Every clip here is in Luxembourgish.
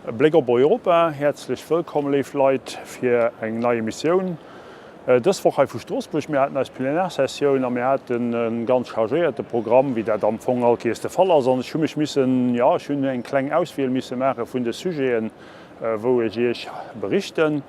Bléck op Europa, Häerzlech wëllkomm léif Leit fir eng nei Emissioun. Dës Woch hei vu Stroossbuerg. Mir haten eis Plenarsessioun a mir haten e ganz chargéierte Programm, wéi dat am Fong all Kees de Fall ass. An ech hu mech missen, jo, ech hunn eng kleng Auswiel misse maache vun de Sujeten, wou ech Iech berichten.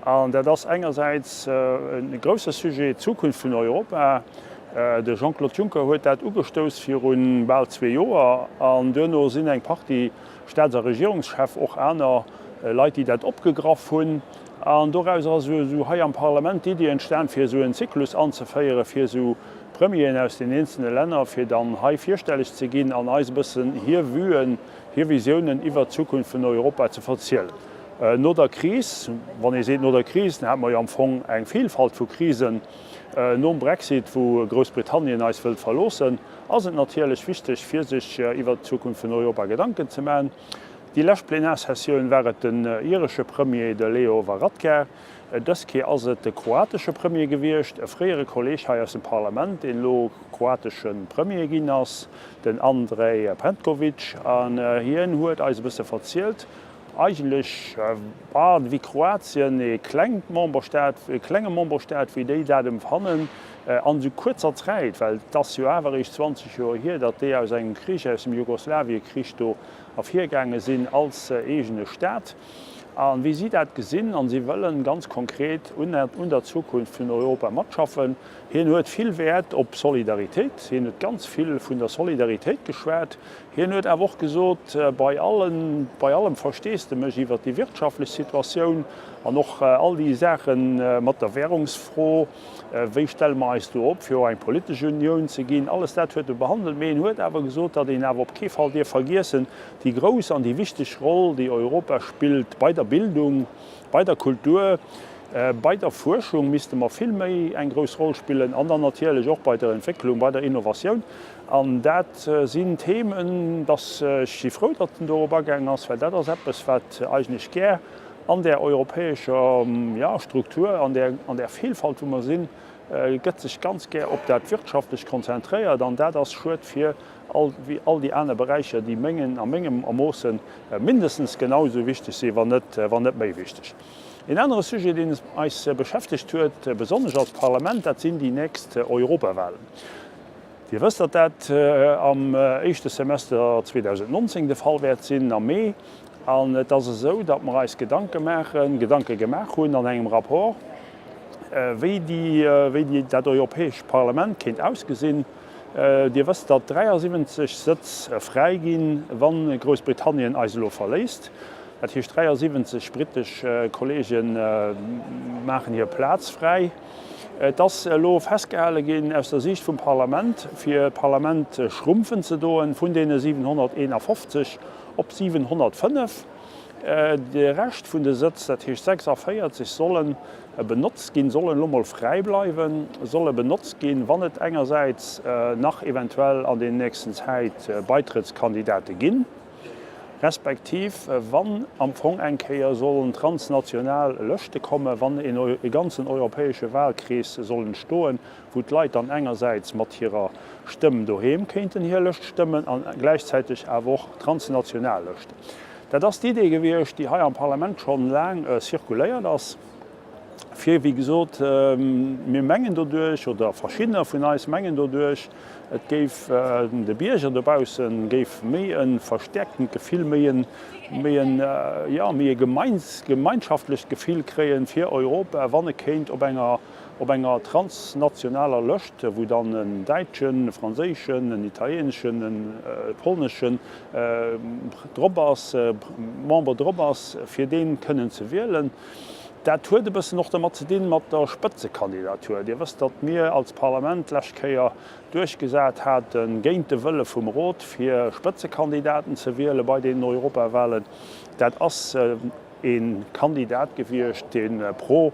An dat ass engersäits e grousse Sujet, d'Zukunft vun Europa. De Jean-Claude Juncker huet dat ugestouss viru bal zwee Joer an duerno sinn eng Partie Staats a Regierungschef, och aner Leit, déi dat opgegraff hunn. An doraus ass esou hei am Parlament d'Iddi entstan, fir esou en Zyklus anzeféieren, fir esou Premieren aus den eenzelne Länner, fir dann hei virstelleg ze ginn an eis e bëssen hir Vuen, hir Visiounen iwwert d'Zukunft vun Europa ze verzielen. No der Kris, wann ee seet no der Kris, dann hate mer jo am Fong eng Vielfalt vu Krisen, nom Brexit, wou Groussbritannien eis wëllt verloossen, ass et natierlech wichteg, fir sech iwwert d'Zukunft vun Europa Gedanken ze maachen. Déi lescht Plenarsessioun war et den iresche Premier, de Leo Varadkar. Dës Keer ass et de kroatesche Premier gewiescht, e fréiere Kolleeg hei aus dem Parlament, deen elo kroatesche Premier ginn ass, den Andrej Plenkovic. An hien huet eis e bësse verzielt, Eigentlech war wéi Kroatien ee klengt Memberstaat, ee klenge Memberstaat, wéi déi dat empfannen an esou kuerzer Zäit, well et ass jo awer eréischt 20 Joer hier, datt déi aus engem Krich, aus dem Jugoslawiekrich do ervirgaange sinn als eegene Staat. A wéi si dat gesinn, an si wëllen ganz konkret un der Zukunft vun Europa matschaffen. Hien huet vill Wäert op Solidaritéit, hien huet ganz vill vun der Solidaritéit geschwat. Hien huet awer och gesot, bei allen, bei allem Versteesdemech iwwert déi wirtschaftlech Situatioun an och all déi Saache mat der Währungsfro, wéi stelle mer eis do op, fir och eng politesch Unioun ze ginn, alles dat huet e behandelt. Mee en huet awer gesot, datt een awer op kee Fall dierf vergiessen, déi grouss an déi wichteg Roll, déi Europa spillt bei der Bildung, bei der Kultur, bei der Fuerschung misste mer vill méi eng grouss Roll spillen an dann natierlech och bei der Entwécklung, bei der Innovatioun. An dat sinn Themen, dass, ech si frou, datt en dorop agaangen ass, well dat ass eppes, wat eigentlech gär an där europäescher, jo, Struktur, an där, an där Vielfalt, wou mer sinn, gëtt sech ganz gär op dat Wirtschaftlecht konzentréiert. An dat ass schued fir all, all déi aner Beräicher, déi mengen, a mengem Ermoossen mindestens genau esou wichteg sinn, wann net, wann net méi wichteg. Een anere Sujet, deen eis beschäftegt huet, besonnesch als Parlament, dat sinn déi nächst Europawahlen. Dir wësst, datt dat am éischte Semester 2019 de Fall wäert sinn, am Mee. An et ass esou, datt mer eis Gedanke maachen, Gedanke gemaach hunn an engem Rapport, wéi déi, wéi déi, dat Europäescht Parlament kéint ausgesinn. Dir wësst, datt 73 Sëtz fräi ginn, wa Groussbritannien eis elo verléisst. Dat heescht, 73 brittesch Kollege maachen hir Plaz fräi. Et ass elo festgehale ginn aus der Siicht vum Parlament, fir d'Parlament schrumpfen ze doen vun deene 751 op 705. De Rescht vun de Sëtz, dat heescht 46, solle benotzt ginn, sollen elo mol fräi bleiwen, solle benotzt ginn, wann et engersäits nach eventuell an den nächsten Zäit Baitrëttskandidate ginn. Respektiv wann am Fong eng Kéier sollen transnational Lëschte kommen, wann e ganzen europäesche Wahlkrees soll entstoen, wou d'Leit dann engersäits mat hirer Stëmm doheem kéinten hir Lëscht stëmmen a gläichzäiteg awer och transnational Lëschten. Dat ass d'Idee gewiescht, déi hei am Parlament schonn laang zirkuléiert ass. Fir, wéi gesot, mir mengen doduerch, oder verschiddener vun eis mengen doduerch, et géif de Bierger dobausse géif méi e verstäerktent Gefill, méi en, méi en, jo, méi e gemeinschaftlecht Gefill kréien fir Europa, wann e kéint op enger, op enger transnationaler Lëscht, wou dann en däitschen, e franséischen, en italieeneschen, e polneschen drop ass, Member drop ass, fir dee kënnen ze wielen. Dat huet e bëssen och dermat ze dinn, mat der Spëtzekandidatur. Dir wësst, datt mir als Parlament d'lescht Kéier duerchgesat haten, géint de Wëlle vum Rot, fir Spëtzekandidaten ze wiele bei deenen Europawahlen. Dat ass e Kandidat gewiescht, dee pro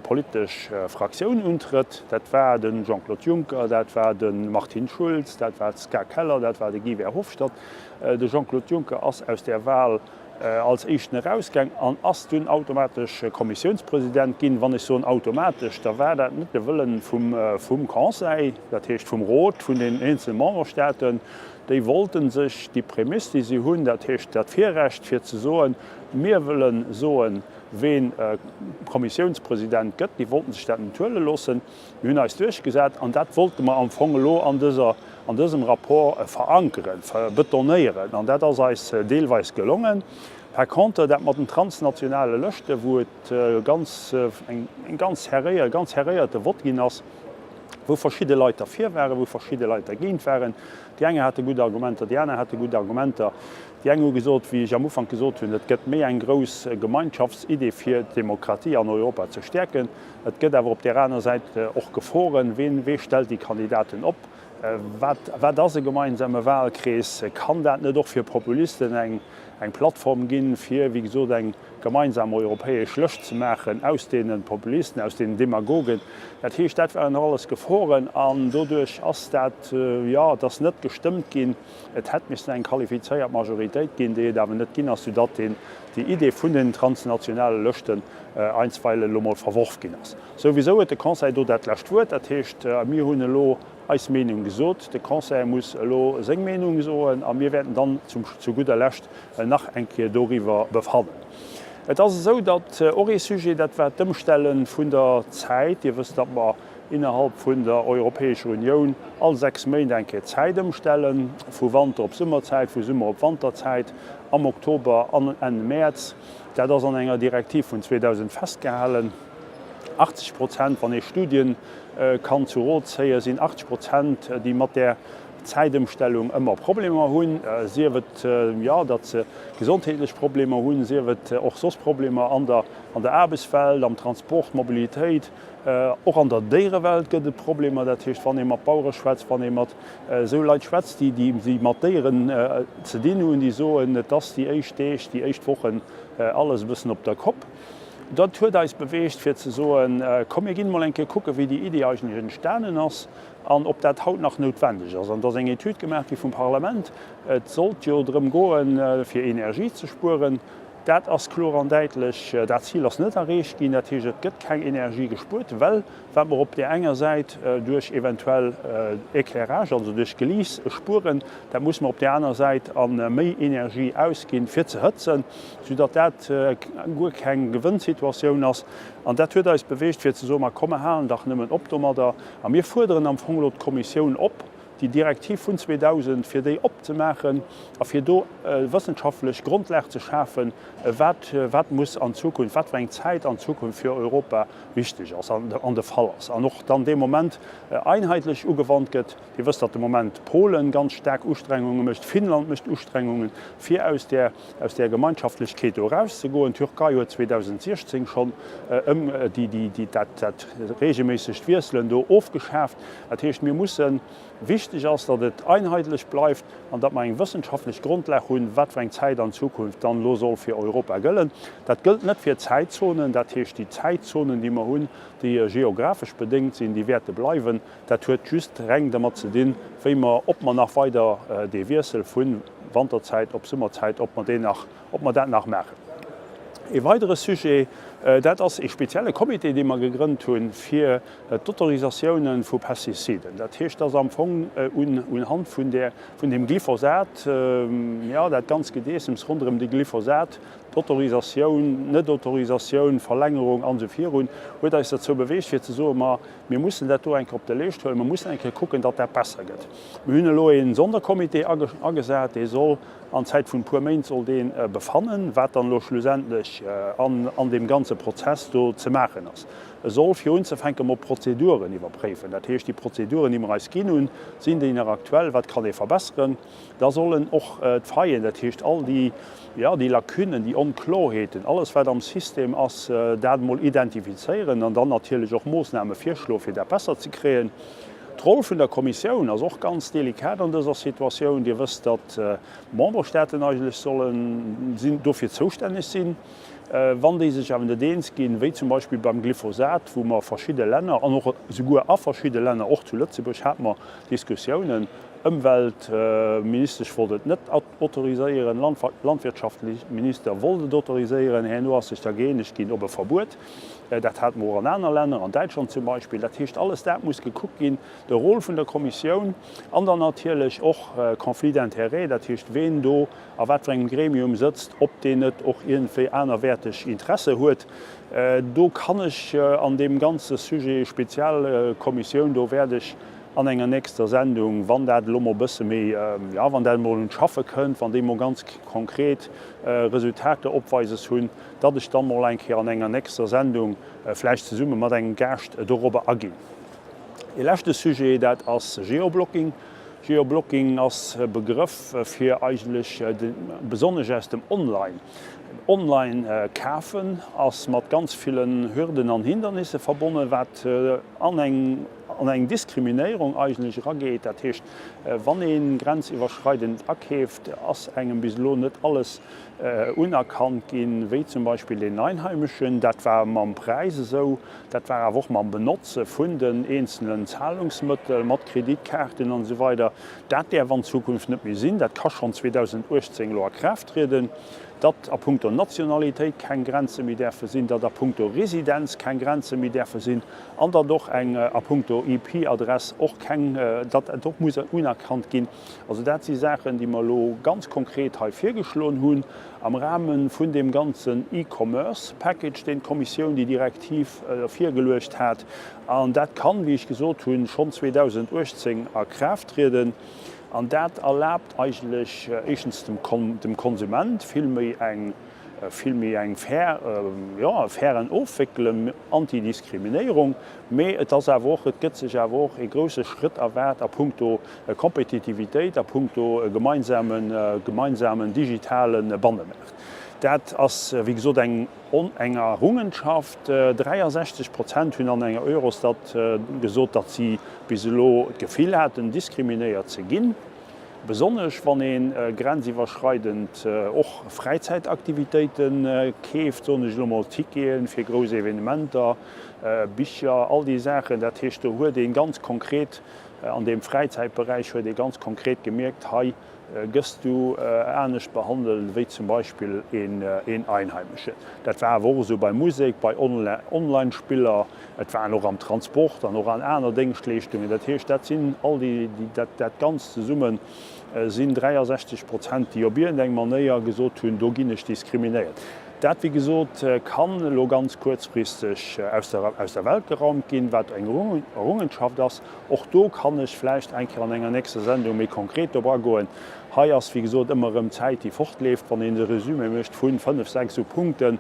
politesch Fraktioun untrëtt. Dat war de Jean-Claude Juncker, dat war de Martin Schulz, dat war d'Ska Keller, dat war de Guy Verhofstadt. De Jean-Claude Juncker ass aus där Wahl. Als éischten erausgaang an ass dunn automatesch Kommissiounspresident ginn. Wann ech soen automatesch, da war dat net de Wëllen vum Conseil, dat heescht vum Rot vun den eenzele Memberstaaten. Déi wollte sech déi Prämiss, déi si hunn, dat heescht dat Virrecht fir ze soen, mir wëlle soen, ween Kommissiounspresident gëtt, déi wollten sech dat net huele loossen. Mir hunn eis duerchgesat an dat wollte mer am Fong elo an dëser, an dësem Rapport verankeren, betonéieren. An dat ass eis deelweis gelongen. Par contre, dat mat den transnationale Lëschte wou et ganz, eng ganz serréier, e ganz serréierte Vott ginn ass, wou verschidde Leit derfir waren, wou verschidde Leit dergéint waren. Déi eng hate gutt Argumenter, déi aner hate gutt Argumenter. Déi eng hu gesot, wéi ech am Ufank gesot hunn, et gëtt méi eng grouss Gemeinschaftsidee fir d'Demokratie an Europa ze stäerken. Et gëtt awer op där aner Säit och Geforen. Ween, wee stellt déi Kandidaten op? Wat, wat ass e gemeinsame Wahlkrees? Kann dat net och fir Populisten eng, eng Plattform ginn, fir, wéi gesot, eng gemeinsam europäesch Lëscht ze maachen aus deene Populisten, aus deenen Demagogen? Dat heescht, dat waren och alles Geforen an doduerch ass dat, jo, et ass net gestëmmt ginn. Et hätt missen eng qualifizéiert Majoritéit ginn, déi et awer net ginn ass, soudatt deen, déi Idee vun den transnationale Lëschten einstweilen elo mol verworf ginn ass. Souwisou huet de Conseil do dat lescht Wuert. Dat heescht, mir hunn elo eis Meenung gesot, de Conseil muss elo seng Meenung soen a mir wäerten dann zu gudder Lescht nach eng Kéier doriwwer befannen. Et ass esou, datt och ee Sujet, dat war d'Ëmstelle vun der Zäit. Dir wësst, datt mer innerhalb vun der Europäescher Unioun all 6 Méint eng Kéier d'Zäit ëmstellen, vu Wanter op Summerzäit, vu Summer op Wanterzäit, am Oktober an Enn Mäerz. Dat ass an enger Direktiv vun 2000 festgehalen. 80 Prozent, wann ee Studien kann zu Rot zéien, sinn 80 Prozent, déi mat där Zäitëmstellung ëmmer Problemer hunn, sief et, jo, datt se gesondheetlech Problemer hunn, sief et och soss Problemer an der, an der Aarbechtswelt, am Transport, Mobilitéit. Och an der Déierewelt gëtt et Problemer. Dat heescht, wann ee mat Bauere schwätzt, wann ee mat esou Leit schwätzt, déi déi mat Déieren ze dinn hunn, déi soen, et ass déi éischt Deeg, déi éischt Wochen alles e bëssen op der Kopp. Dat huet eis beweegt fir ze soen, komm mir ginn emol eng Kéier kucken, wéi déi Iddi eigentlech entstanen ass an ob dat haut nach noutwendeg ass. An et ass eng Etüd gemaach gi vum Parlament. Et sollt jo drëm goen, fir Energie ze spueren. Dat ass kloer an däitlech, dat Zil ass net erreecht ginn. Dat heescht, et gëtt keng Energie gespuert, well wat mer op där enger Säit duerch eventuell Éclairage, also duerch Geliichts spueren, dat musse mer op där aner Säit a méi Energie ausginn, fir ze hëtzen, soudatt dat guer keng Gewënnsituatioun ass. An dat huet eis beweegt, fir ze soen, Ma komm, mer halen dach nëmmen op domadder a mir fuerderen am Fong elo d'Kommissioun op, déi Direktiv vun 2000, fir déi opzemaachen a fir do wëssenschaftlech Grondlag ze schafen, wat, wat muss an Zukunft, wat fir eng Zäit an Zukunft fir Europa wichteg ass an de Fall ass an och dann dee Moment einheitlich ugewannt gëtt. Dir wësst, datt de Moment Polen ganz staark Ustrengunge mécht, Finnland mécht Ustrengungen, fir aus där, aus där Gemeinschaftlechkeet do erauszegoen. D'Türkei huet 2016 schonn ëm déi, déi, déi, dat, dat regelméissegt Wiesselen do ofgeschaaft. Dat heescht, mir mussen, wichteg ass, datt et einheitlich bleift an datt mer eng wëssenschaftlech Grondlag hunn, wat fir eng Zäit an Zukunft dann elo soll fir Europa gëllen. Dat gëllt net fir d'Zäitzonen. Dat heescht, déi Zäitzonen, déi mer hunn, déi geographesch bedéngt sinn, déi wäerte bleiwen. Dat huet just reng dermat ze dinn, wéi mer, ob mer nach weider dee Wiessel vu Wanterzäit op Summerzäit, ob mer deen nach, ob mer dat nach maachen. Ee weidere Sujet, dat ass ee spezielle Comité, dee mer gegrënnt hunn, fir d'Autorisatiounen vu Pestiziden. Dat heescht, dass am Fong unhand vun där, vun deem Glyphosat, jo, dat ganz Gedeessems ronderëm de Glyphosat, d'Autorisatioun, Net-Autorisatioun, Verlängerung an esou virun, huet eis derzou beweegt, fir ze soen, ma mir mussen dat do eng Kéier op de Leescht huelen, mer mussen eng Kéier kucken, datt dat besser gëtt. Mir hunn elo ee Sondercomité agesat, dee soll An Zäit vun e puer Méint soll dee befannen, wat dann elo schlussendlech an deem ganze Prozess do ze maachen ass. E soll fir unzefänke mol d'Prozeduren iwwerpréifen. Dat heescht, déi Prozeduren, déi mer eis ginn hunn, sinn déi nach aktuell, wat kann ee verbesseren? Da soll en och d'Faillen, dat heescht all déi, jo, déi Lacunen, déi Onkloerheeten, alles wat am System ass, dat emol identifizéieren an dann natierlech och Moossname virschloen, fir dat besser ze kréien. D'Roll vun der Kommissioun ass och ganz delikat an dëser Situatioun. Dir wësst, datt d'Memberstaaten eigentlech sollen sinn, dofir zoustänneg sinn. Wann déi sech awer net eens ginn, wéi zum Beispill beim Glyphosat, wou mer verschidde Länner an och esouguer a verschidde Länner, och zu Lëtzebuerg hate mer Diskussiounen. Ëmweltministesch wollt et net autoriséieren, Landwirtschaftsminister wollt et autoriséieren. Herno ass sech da gëeenegt ginn op e Verbuet. Dat hate mer och an aner Länner, an Däitschland zum Beispill. Dat heescht, alles dat muss gekuckt ginn, de Rôle vun der Kommissioun an dann natierlech och Conflit d'intérêts, dat heescht, ween do a wat fir engem Gremium sëtzt, ob deen net och iergendwéi anerwäerteg Interesse huet. Do kann ech an deem ganze Sujet Spezialkommissioun, do wäert ech an enger nächster Sendung, wann dat elo mol e bësse méi, jo, wann dat emol un d'Schaffe kënnt, wann déi mol ganz konkret Resultater opweises hunn, datt ech dann mol eng Kéier an enger nächster Sendung, vläicht zesumme mat engem Gaascht, dorobber aginn. Ee leschte Sujet, dat ass Geoblocking. Geoblocking ass e Begrëff fir eigentlech, besonnesch aus dem Online, Online kafen ass mat ganz villen Hürden an Hindernisse verbonnen, wat an eng an eng Diskriminéierung eigentlech erageet. Dat heescht, wann ee grenziwwerschreidend akeeft, ass engem bis elo net alles unerkannt ginn, wéi zum Beispill deen Einheimeschen. Dat war mam Präis esou, dat war awer och mam Benotze vun den eenzelen Zahlungsmëttel mat Kreditkaarten an esou weider. Dat däerf an Zukunft net méi sinn. Dat ka schonn 2018 elo a Kraaft trieden, datt a punkto Nationalitéit keng Grenze méi däerfe sinn, datt a punkto Residenz keng Grenze méi däerfe sinn an datt och eng a punkto IP-Adress och keng, datt dat och muss unerkannt ginn. Also dat si Saachen, déi mer elo ganz konkret hei virgeschloen hunn am Rahme vun deem ganzen E-Commerce Package, deen d'Kommissioun, déi Direktiv virgeluecht hat. An dat kann, wéi ech gesot hunn, schonn 2018 a Kraaft trieden. An dat erlaabt eigentlech éischtens dem Konsument vill méi eng, vill méi eng fair, jo, e fairen Ofwéckelen, Antidiskriminéierung. Mee et ass awer och, et gëtt sech awer och e grouse Schrëtt erwaart a puncto Kompetitivitéit, a puncto gemeinsamen, gemeinsamen digitale Bannemaart. Dat ass, wéi gesot, eng. Eng Errungenschaft, 63 Prozent hunn an enger Eurostat gesot, datt si bis elo d'Gefill haten, diskriminéiert ze ginn. Besonnesch wann ee grenziwwerschreidend och Fräizäitaktivitéite keeft, soen ech elo mol, Tickete fir grouss Evenementer, Bicher, all déi Saachen. Dat heescht, do huet ee ganz konkret an deem Fräizäitberäich huet ee ganz konkret gemierkt, hei Gëss du anescht behandelt wéi zum Beispill een Einheimeschen? Dat war awer och esou bei Musek, bei Online-Spiller, et waren och am Transport an och an aner Déngschtleeschtungen. Dat heescht, dat sinn all déi, dat Ganzt zesumme sinn 63 Prozent, déi op iergendeng Manéier gesot hunn, do ginn ech diskriminéiert. Dat, wéi gesot, kann elo ganz kuerzfristeg aus der Welt geraumt ginn, wat eng Errungenschaft ass. Och do kann ech vläicht eng Kéier an enger nächster Sendung méi konkret drop agoen. Hei ass, wéi gesot, ëmmer erëm d'Zäit, déi fortleeft, wann een e Resumé mécht vu fënnf, sechs esou Punkte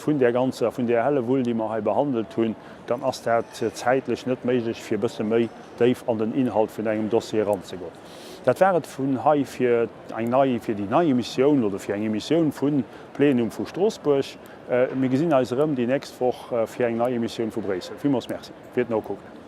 vun där ganzer, vun där Hellewull, déi mer hei behandelt hunn, dann ass dat zäitlech net méiglech, fir e bësse méi déif an den Inhalt vun engem Dossier eranzegoen. Dat war et vun hei fir eng nei, fir déi nei Emissioun oder fir eng Emissioun vun Plenum vu Stroossbuerg. Mir gesinn eis erëm déi nächst Woch fir eng nei Emissioun vu Bréissel. Villmools Merci fir d'Nokucken.